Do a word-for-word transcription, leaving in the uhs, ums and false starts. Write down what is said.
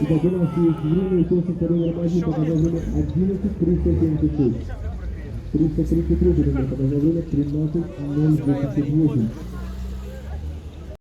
Итак, у нас есть время, и точно второй Романии показал время одиннадцать триста семьдесят шесть. Триста тридцать три, вернее, показал время тринадцать ноль восемьдесят восемь.